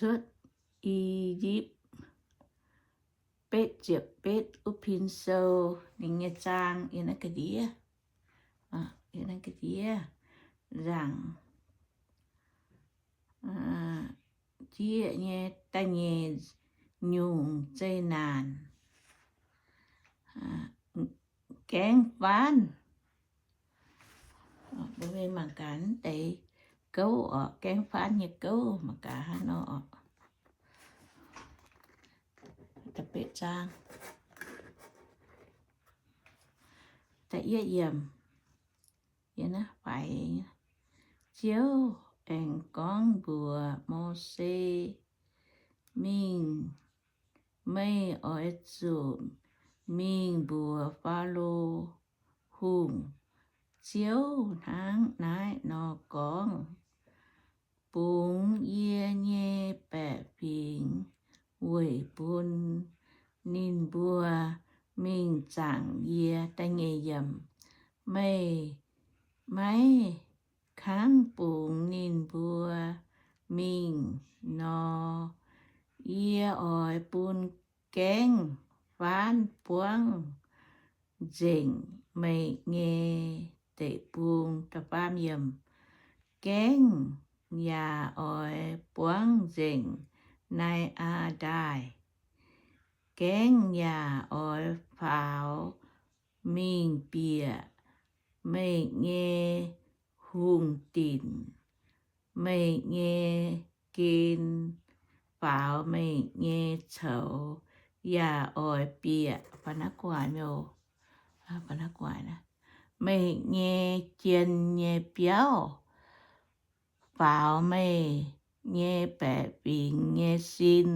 cuotv I^yipv. Betv ziepc betv wuov pin sou, ninh nyei zaang yiem naaiv ga'ndiev, yiem naaiv ga'ndiev, nzaangc jieqv nyei da'nyeic nyungc zeqc naanc, gaengv faanv. Mbuo mangc gaax deix gouv oc, gaengv faanv nyei gouv, mangc gaax hnangv nor oc. Da'betv zaang, da'yietv yiemc. Ziouv aengx gorngv mbuox Mose, Mingh, meih oix zuqc mingh mbuox Faalo Hungh, Ziouv hnangv naaiv nor gorngv, Bungx yie nyei baeqc fingx weic bun ninh mbuo mingh zaangc yie. Meih maiv kangv bungx ninh mbuo mingh nor, yie oix bun gaengv faanv buangv nzengc meih nyei deic-bung. Gaengv yaac oix buangv nzengc Nai^aa Ndaaih. Gaengv yaac oix faaux mingh bieqc meih nyei hungh dinc, meih nyei gen, faaux meih nyei coux yaac oix bieqc. Meih nyei jien nyei biauv, faaux meih nyei baeqc fingx nyei sin,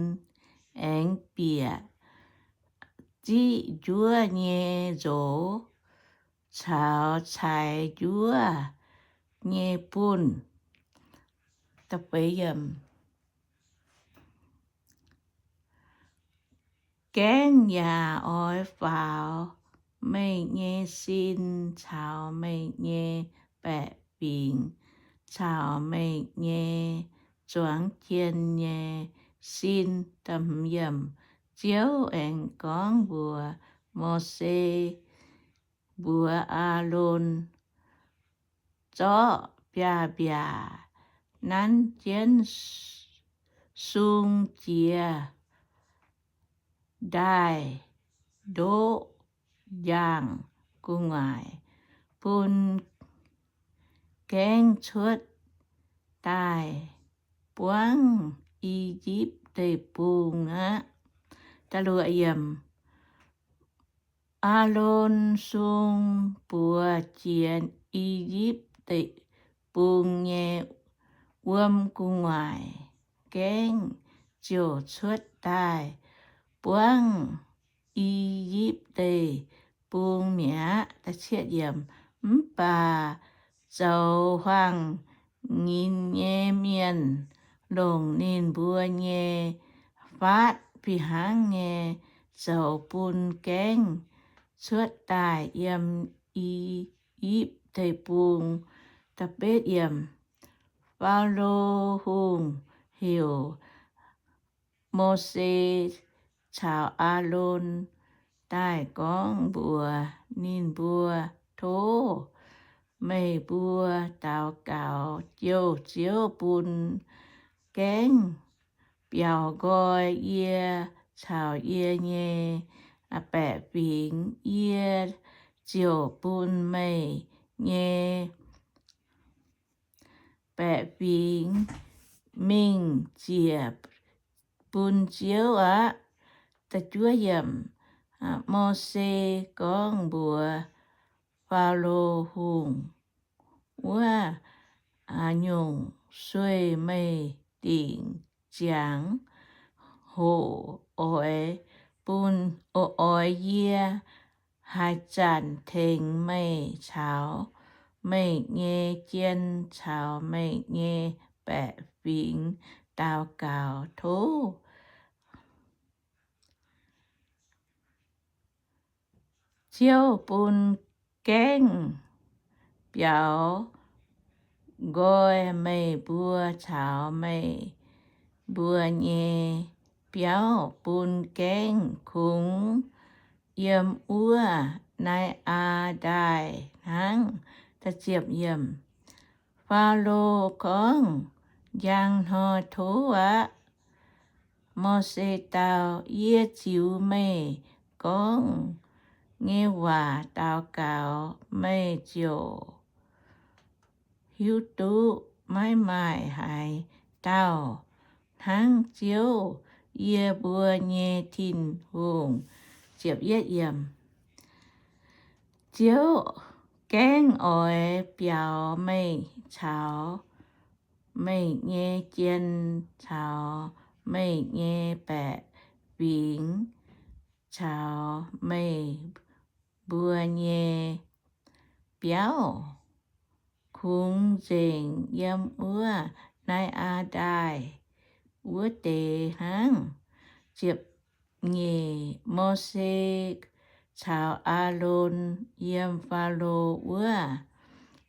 aengx bieqc ziqv njuov nyei nzox caux caix njuov nyei bunh. Gaengv yaac oix faaux meih nyei sin caux meih nyei baeqc fingx caux meih nyei zuangx jien nyei sin. Ziouv aengx gorngv mbuox Mose, Mbuox Aalon, Zorqv biaav-mbiaac nanv jienv sung jiex ndaaih ndoqv njang gu'nguaaic bun gaengv cuotv daaih buangv I^yipv Deic-Bung aqv. Aalon sung buoz jiex I^yipv Deic-Bung nyei wuom gu'nguaaic, gaengv ziouc cuotv daaih buangv I^yipv Deic-Bung mi'aqv. Mv baac zoux huaang-nyinz nyei mienh longc ninh mbuo nyei faatv fih hnangv nyei zoux bun gaengv cuotv daaih yiem I^yipv Deic-Bung. Faalo Hungh heuc Mose caux Aalon daaih gorngv mbuox ninh mbuo, Tov meih mbuo daux gaux jouh Ziouv bun gaengv biaux nqoi yie caux yie nyei baeqc fingx. Yie ziouc bun meih nyei baeqc fingx mingh ziec bun Ziouv aqv. Mose gorngv mbuox Faalo Hungh, Wuov nyungc sueih meih dingc ziangx hoc oix bun, oix yie haaix zanc tengx meih caux meih nyei jien caux meih nyei baeqc fingx daux gaux. Tov Ziouv bun gaengv biaux nqoi meih mbuo caux meih mbuo nyei biauv bun gaengh kungx yiem wuov Nai^aa Ndaaih hnangv. Faalo gorngv, Njang hnoi tov aqv. Mose dau, Yie ziux meih gorngv nyei waac daux gaux, meih ziouc hiuv duqv maiv maaih haaix dauh hnangv Ziouv, yie mbuo nyei Tin-Hungh. Ziouv gaengh oix biaux meih caux meih nyei jien caux meih nyei baeqc fingx caux meih mbuo nyei biauv kungx nzengc yiem wuov Nai^aa Ndaaih wuov deix hnangv. Ziepc nyeic, Mose caux Aalon yiem Faalo wuov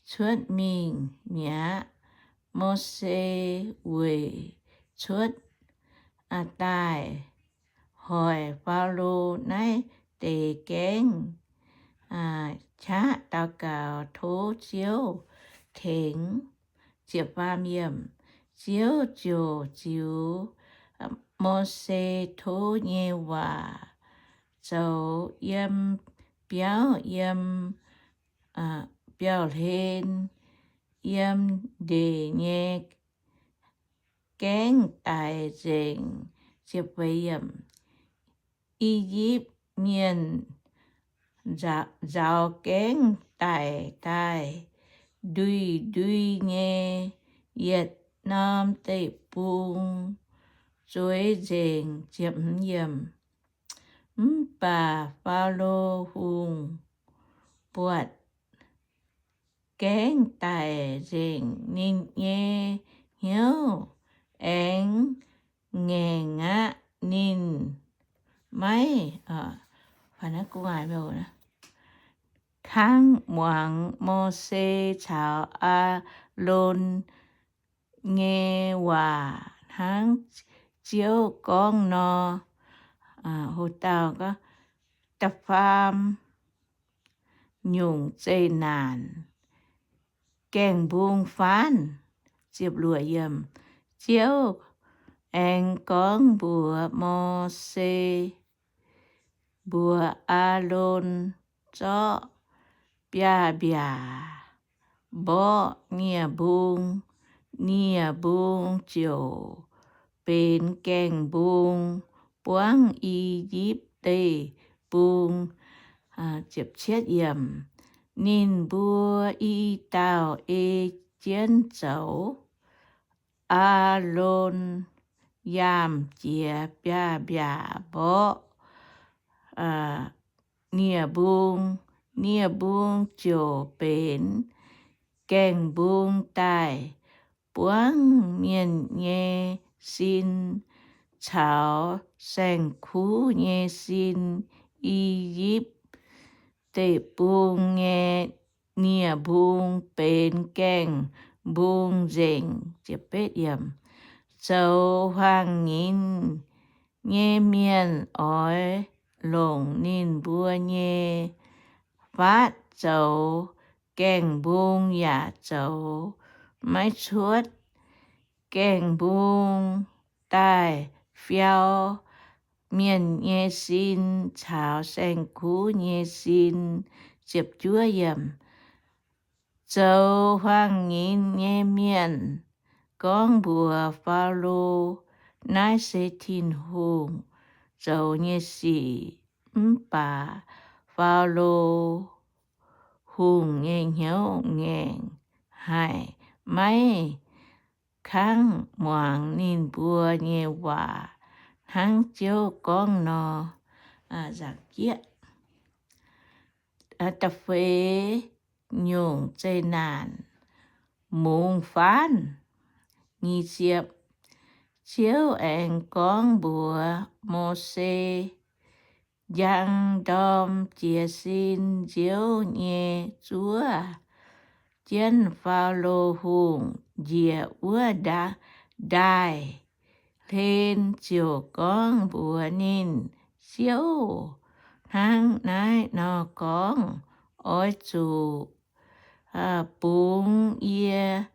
cuotv mingh mi'aqv. Mose weic cuotv daaih hoic Faalo naaiv deix gaengv qaqv daux gaux tov Ziouv tengx. Ziouv ziouc ziux Mose tov nyei waac zoux yiem biauv, yiem biauv-hlen, yiem ndeic nyei gaengv daic nzengc. I^yipv Mienh nzaaux gaengv daic daaih ndui-ndui nyei yietc norm deic-bung zueiz nzengc. Mv baac Faalo Hungh buatc gaengv daic nzengc, ninh nyei hnyouv aengx ngaengc aqv. Ninh maiv kangv muangx Mose caux Aalon nyei waac hnangv Ziouv gorngv nor. Da'faam nyungc zeqc naanc, gaengh mbung faanv. Ziouv aengx gorngv mbuox Mose mbuox Aalon, Zorqv biaav-mbiaac mborqv nie-mbung. Nie-mbung ziouc benx gaengh mbung buangv I^yipv Deic-Bung. Ninh mbuo i dauh ei jienv zoux. Aalon yaamh jiex biaav-mbiaac mborqv nie-mbung. Nie-mbung ziouc benx gaengh mbung daaih buangv mienh nyei sin caux saeng-kuv nyei sin. I^yipv Deic-Bung nyei nie-mbung benx gaengh mbung nzengc. Zoux hmuangx nyinz nyei mienh oix longc ninh mbuo nyei faatv zoux, gaengh mbung yaac zoux maiv cuotv. Gaengh mbung daaih fiau mienh nyei sin caux saeng-kuv nyei sin. Zoux hmuangx nyinz nyei mienh gorngv mbuox Faalo, Naaiv se Tin-Hungh zoux nyei sic. Mv baac Faalo Hungh nyei hnyouv ngaengc haic, maiv kangv muangx ninh mbuo nyei waac hnangv Ziouv gorngv nor. Da'feix nyungc zeqc naanc, mungz faanv. Ziouv aengx gorngv mbuox Mose, Njang ndorm jiez sin nziouv nyei zuov jienv Faalo Hungh njiec wuov ndaaih. Mose ziouc gorngv mbuox ninh, Ziouv hnangv naaiv nor gorngv, Oix zuqc bungx yie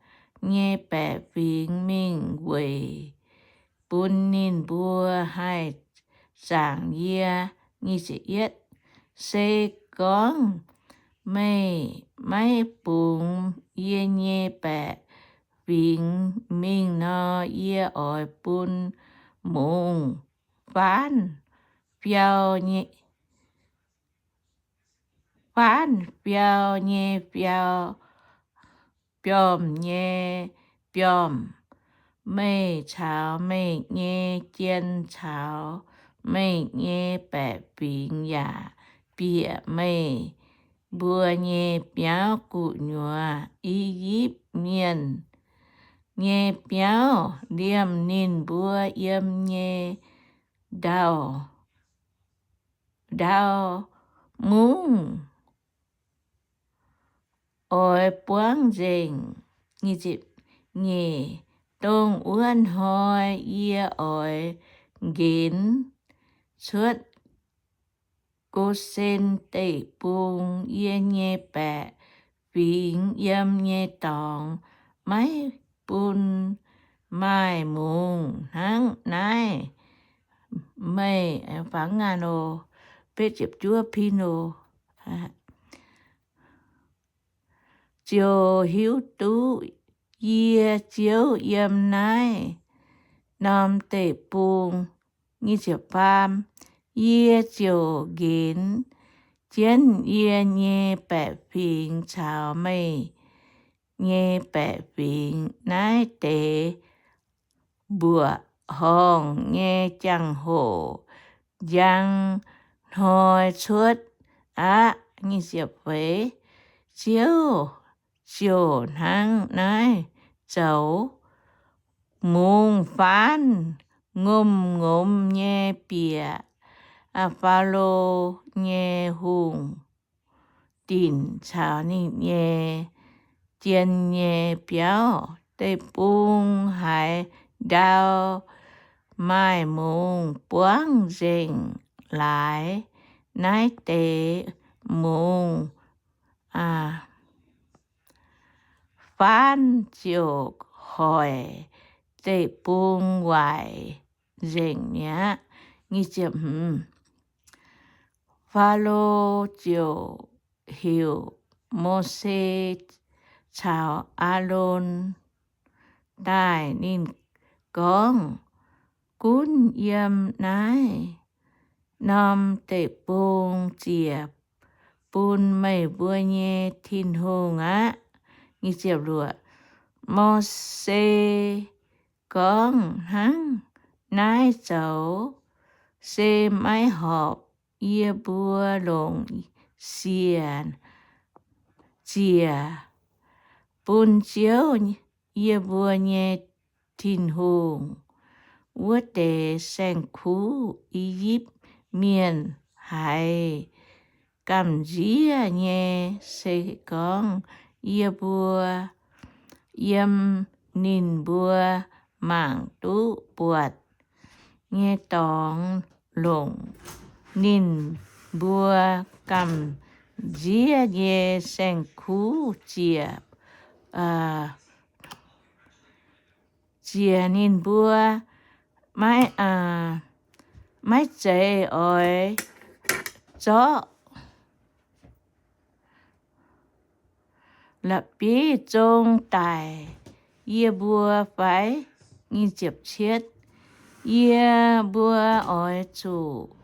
nyei baeqc fingx mingh weic bun ninh mbuo haih zaangc yie. Se gorngv meih maiv bungx yie nyei baeqc fingx mingh nor, yie oix bun mungz faanv fiau nyei, faanv fiau nyei fiau, biormh nyei biormh, meih caux meih nyei jien caux meih nyei baeqc fingx yaac bieqc meih mbuo nyei biauv gu'nyuoz, I^yipv Mienh nyei biauv, liemh ninh mbuo yiem nyei ndau, ndau mungv. Oix buangv nzengc. Nyeic, dongh wuov hnoi yie oix nqenx cuotv Gosen Deic-Bung. Yie nyei baeqc fingx yiem nyei dorngx maiv bun maaih mungz hnangv naaiv. Meih fangx aa, betv ziepc juov pin oc. Ziouc hiuv duqv yie Ziouv yiem naaiv norm deic-bung. Yie ziouc nqenx jienv yie nyei baeqc fingx caux meih nyei baeqc fingx naaiv deix mbuoqc horngh nyei jangx-hoc njang hnoi cuotv aqv. Ziouv ziouc hnangv naaiv zoux. Mungz faanv ngomh-ngomh nyei bieqc Faalo nyei hungh dinc caux ninh nyei jien nyei biauv. Deic-bung haaix ndau maaih mungz buangv nzengc laaix, naaiv deix mungz faanv ziouc hoic deic-bung waaic nzengc mi'aqv. Faalo ziouc heuc Mose caux Aalon daaih. Ninh gorngv, Gunv yiem naaiv norm deic-bung ziec bun meih mbuo nyei Tin-Hungh aqv. Mose gorngv, Hnangv naaiv zoux se maiv horpc. Yie mbuo longc siec ziec bun Ziouv, yie mbuo nyei Tin-Hungh, wuov deix saeng-kuv I^yipv Mienh haiz gamh nziev nyei. Se gorngv yie mbuo yiem ninh mbuo mangc duqv buatc nyei dorngx longc ninh mbuo gamh nziev nyei saeng-kuv ziec, ziec ninh mbuo, maiv, maiv zeiz oix zorqv la'bieiv-zong daic yie mbuo fai? Yie mbuo oix zuqc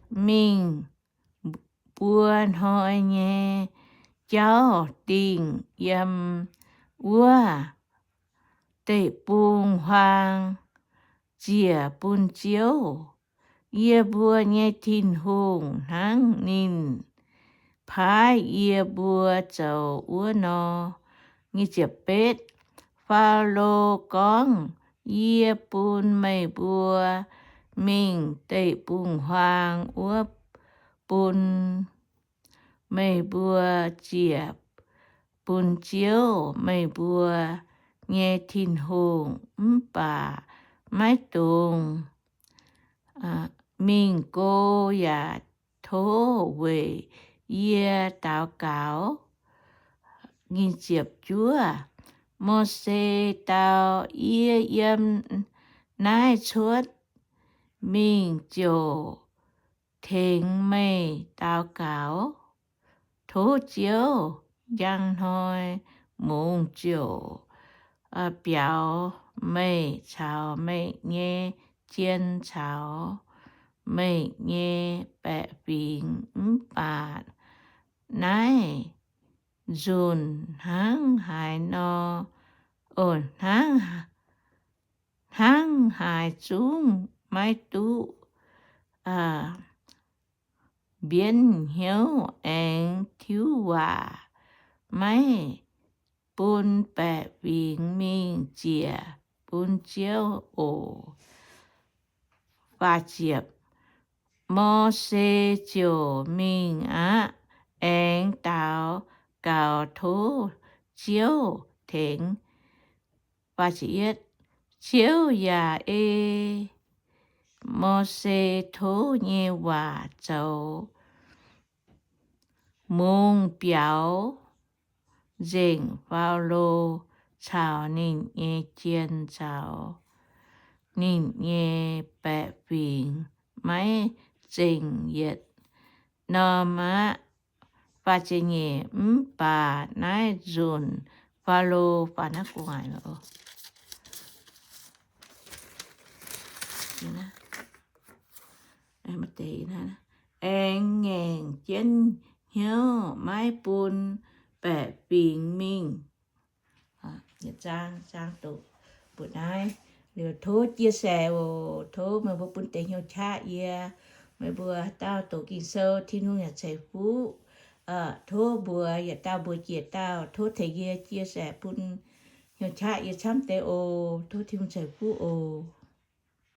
mingh buo hnoi nyei jauv dingh yiem wuov deic-bung-huaang ziec bun Ziouv, yie mbuo nyei Tin-Hungh, hnangv ninh paaiv yie mbuo zoux wuov nor. Faalo gorngv, Yie bun meih mbuo mingh deic-bung-huaang wuov bun meih mbuo ziec bun Ziouv, meih mbuo nyei Tin-Hungh. Mv baac maiv dungx mingh go, yaac tov weic yie daux gaux. Nyic ziepc juov, Mose dau, Yie yiem naaiv cuotv mingh ziouc tengx meih daux gaux. Tov Ziouv njang hnoi mungz ziouc biaux meih caux meih nyei jien caux meih nyei baeqc fingx. Mv baac naaiv nzunc hnangv haaix nor, hnangv, hnangv haaix zungv maiv duqv mbienv hnyouv aengx tiuv waac, maiv bun baeqc fingx mingh ziec bun Ziouv oc. Mose ziouc mingh aqv, aengx daux gaux tov Ziouv tengx. Ziouv yaac ei Mose tov nyei waac zoux. Mungz biaux nzengc Faalo caux ninh nyei jien caux ninh nyei baeqc fingx, maiv zengc yietc norm aqv. Faah ziepc nyeic, mv baac naaiv nzunc Faalo, faah naaiv gu'nguaaic, aengx ngaengc jienv hnyouv maiv bun baeqc fingx mingh. Zaang, zaang doqc mbuoqc naaiv. Liuz tov chia sẻ oc. Tov meih mbuo bun deix hnyouv qaqv yie. Meih mbuo dauh doqc Ging-Sou, Tin-Hungh yaac ceix fuqv. Tov mbuox yietc dauh mbuox yietc dauh. Tov tengx yie chia sẻ bun hnyouv qaqv yie camv deix oc. Tov Tin-Hungh ceix fuqv oc.